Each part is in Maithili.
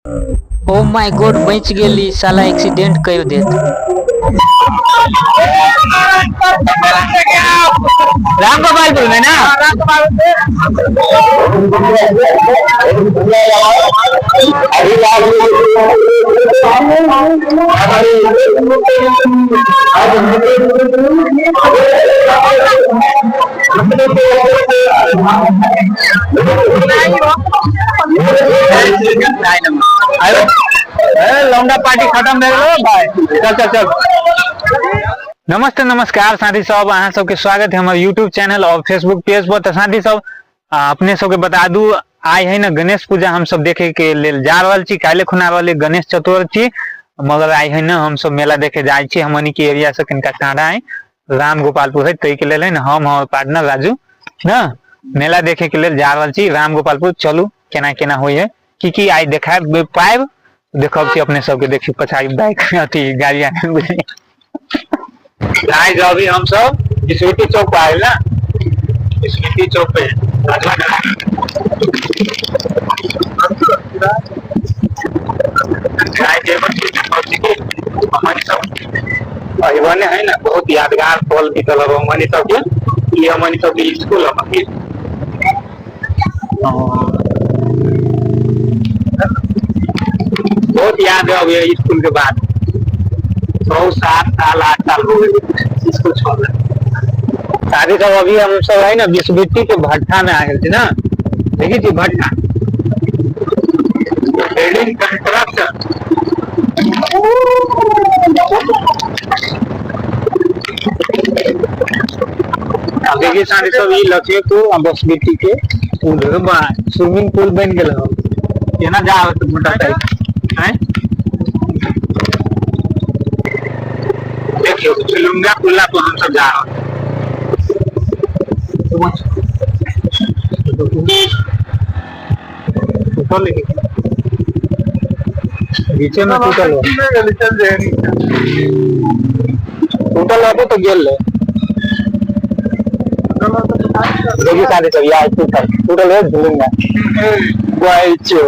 ओ my God, बच गेली साला, एक्सीडेंट कर देत। राम गोपालपुर में ना। अरे लौंडा पार्टी खत्म भए गेलो भाई, चल चल चल। नमस्ते नमस्कार साथी सब, अहाँ सबके स्वागत है हमारे यूट्यूब चैनल और फेसबुक पेज पर। तो साथी सब, अपने सबके बता दू, आइ है ना गणेश पूजा हम सब देखे के लेल जा रहल छी। काल्हि खुना रहल गणेश चतुर्थी, मगर आइ है ना हम सब मेला देखे जाइ छी। हमनी के एरिया से कनिका टाँडा है, राम गोपालपुर है, ताहि के लेल है ना हम हमर पार्टनर राजू ना मेला देखे के लेल जा रहल छी राम गोपालपुर। चलू, केना केना होइ है, की की आइ देखायब पायब, देखब छी अपने सबके। देखी पछाड़ी बाइक अथी गाड़ी आने बुझे। गाइस, अभी हम सब स्मृति चौक पे आए ना, स्मृति चौक पे अहिबने है ना, बहुत यादगार पल बीतल अब हमनी सबके। ये हमनी सबके स्कूल है, बहुत याद है अब ये स्कूल के बाद। 6 7 साल 8 साल हो गए स्कूल छोड़। शादी सब अभी हम सब है ना बिस्बिट्टी के भट्ठा में आ गए ना। देखी थी भट्ठा बिल्डिंग कंस्ट्रक्शन। अब देखिए साथी सब, ई लक्ष्मीपुर आ बसबिट्टी के उधर बा स्विमिंग पूल बन गेल हो। केना जा तो मोटरसाइकिल हैं। देखियो, चुलुंगा पुला पर हम सब जा रहे हैं। टूटल है, बीचे में टूटल हो, टूटल रहते तो गेल रहे। देखिए साथी सब, यार टूटल टूटल है झुलुंगा। बैचो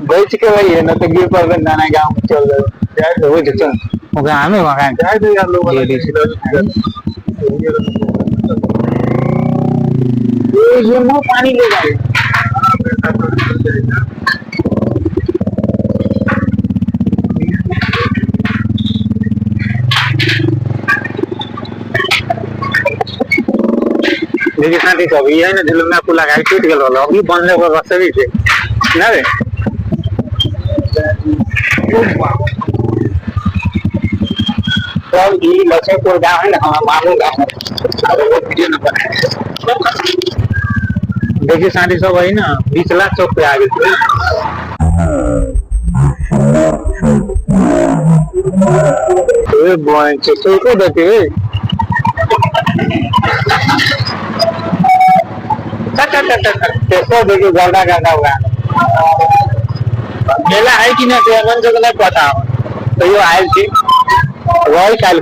बैच के वही है ना, तो गिर पर नाना गांव में चल गए। वही तो चल ओकरा हमें वहां जाए दे यार लोग। ये मुंह पानी ले जाए। देखिए साथी सब, ये है ना झुलुंगा पुल लगा टूट गेल रहल, अभी बनले ओकर रसरी से ना रे। सब ई लक्ष्मीपुर गांव है ना, हमारा मामू गांव है। अब वो वीडियो न बनाए। देखिए साथी सब, है ना बिचला चौक पे आ गए। ए बॉय, चौको देते देखो देखो, गर्दा गर्दा हुआ मेला है कि नहीं से मन से नहीं पता, तो यो आयल छी रॉयल काल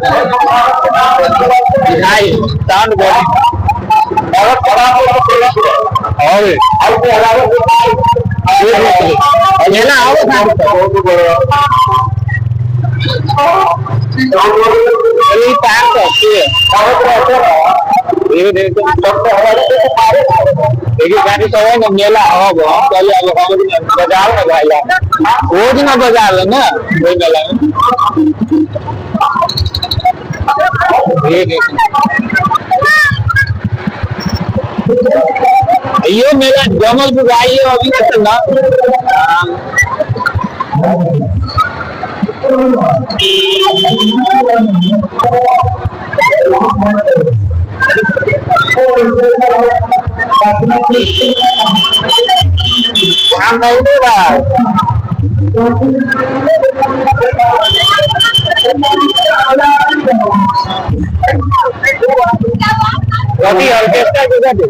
हाई साउंड बॉडी और मेला आओ। ये पार्क है, धीरे धीरे देखिए गाड़ी सब है ना। मेला हो चले अब हम बाजार में भाई, रोज ना बाजार है ना वही मेला में। ये देखिए, ये मेला जमलपुर आइए अभी तक ना। काम नहीं दे भाई। कथी ऑर्केस्ट्रा के कथी?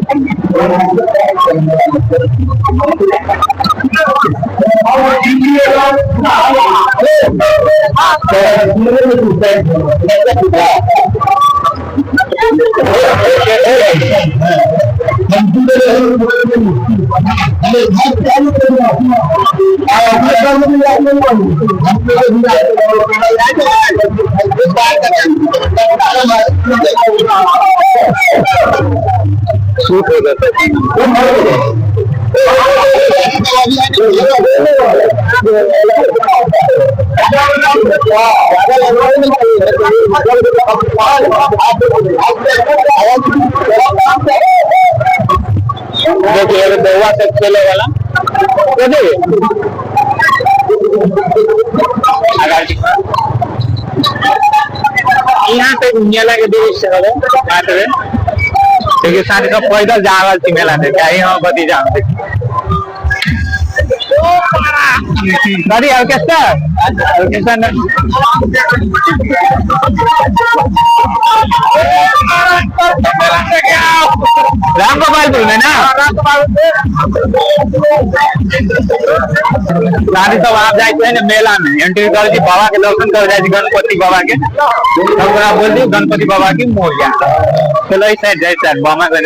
सूट हो जाता देखिए एगो बउआ सब खेले वाला यहाँ पे मेला के दृश्य हवे बात है। देखिए साथ सब पैदल जा रहल छी मेला देखे, आई हम भतीजा हम देखी। गाड़ी ऑर्केस्ट्रा ऑर्केस्ट्रा न राम गोपालपुर में ना सारी सब आप जाए ना मेला में एंट्री कर छी बाबा के दर्शन कर जाए गणपति बाबा के, सब गोरा बोल दी गणपति बाबा की मोरिया। चलो इस साइड जाए साइड बाबा के।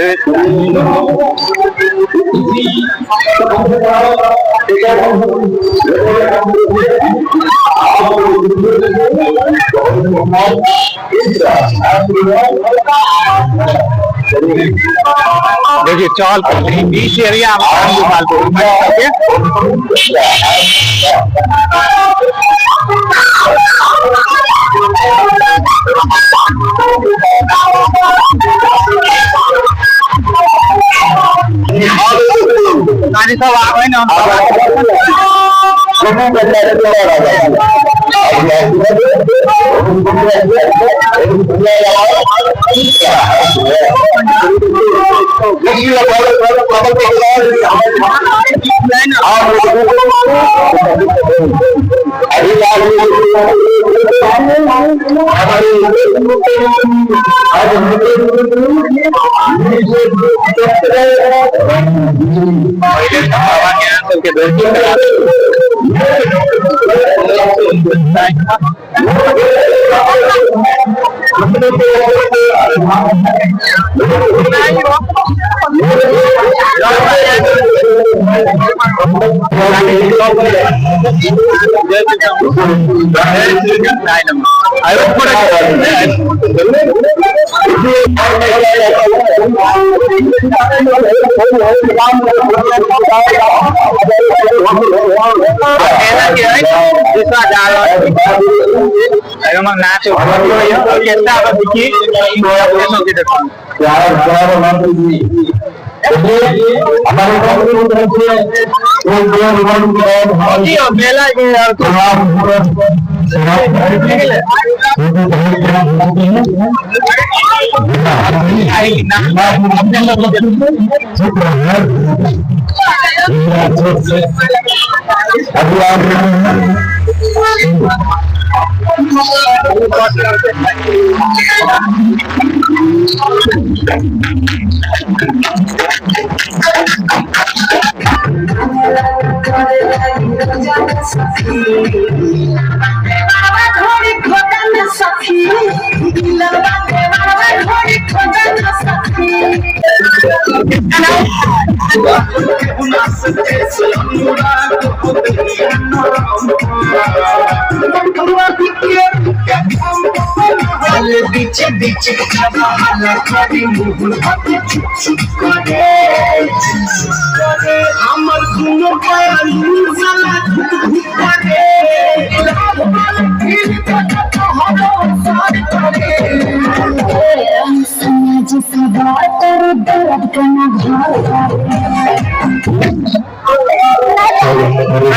देखिए चौल बीच एरिया राम गोपालपुर के। गाड़ी सब आवे ना पहिले बाबा के यहाँ सबके दर्शन करा नाच मेला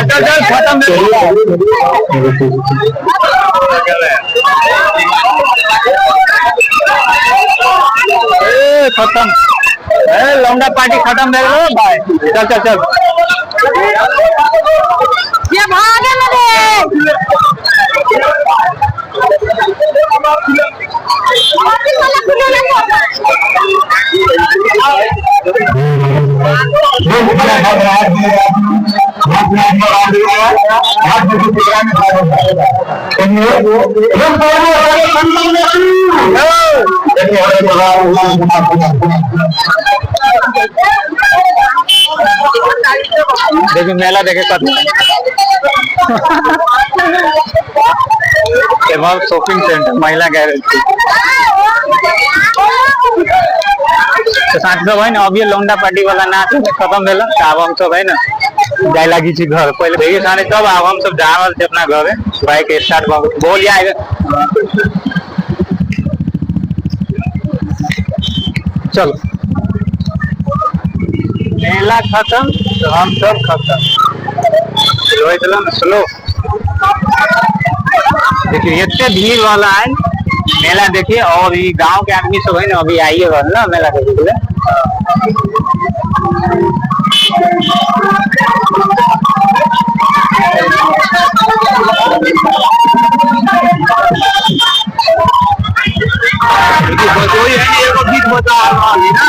चल चल खत्म। ए खत्म, ए लौंडा पार्टी खत्म भए गेलो भाई। चल चल चल ये भागे लगे। देखिए मेला देखे कत एवं शॉपिंग सेंटर महिला गैरेज। तो साथी सब है ना, अभी लौंडा पार्टी वाला नाच खत्म भेल, तऽ आब हम सब है ना जाय लागी छी घर। पहले देखिए साथी सब, आब हम सब जा रहल छी अपना घरे। बाइक स्टार्ट भऽ गेल। बोल या चलो, मेला खत्म तो हम सब खत्म। स्लो चलो ना, स्लो। देखिए इतने भीड़ वाला है मेला देखिए। और ये गांव के आदमी सब है ना, अभी आइए रहल ना मेला देखे के लिए। देखिए, बस वही है ना, एगो गीत बता रहल है ना।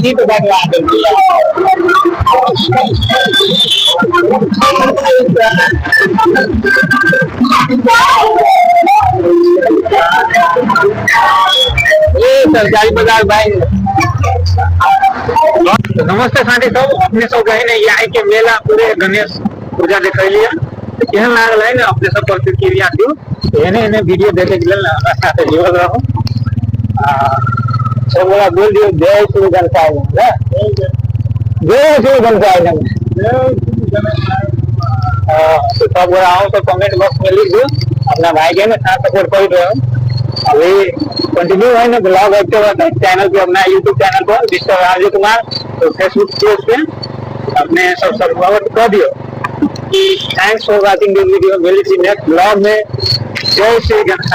गीत बजवा देलकै। ए सरकारी बाजार भाई। तो नमस्ते साथी सब, अपने सब कहे ने आई के मेला पूरे गणेश पूजा देखलिए, तो केहन लागल है ना, अपने सब प्रतिक्रिया दियो। एहने एहने वीडियो देखे के लेल ना हमरा साथे जुड़ल रहू। आ सब गोरा बोल दियो जय श्री गणेश, जय श्री गणेश। तो सब गोरा आओ तो कमेंट बॉक्स में लिख दो, अपना भाई के ना साथ सपोर्ट कर रहे हो। अभी कंटिन्यू है ना ब्लॉग देखते वक्त चैनल पे, अपना यूट्यूब चैनल पर मिस्टर राजू कुमार, तो फेसबुक पेज पे अपने सब सब्सक्राइब कर दियो। Thanks for watching this video. मिली नेक्स्ट ब्लॉग में। जय श्री गणेश।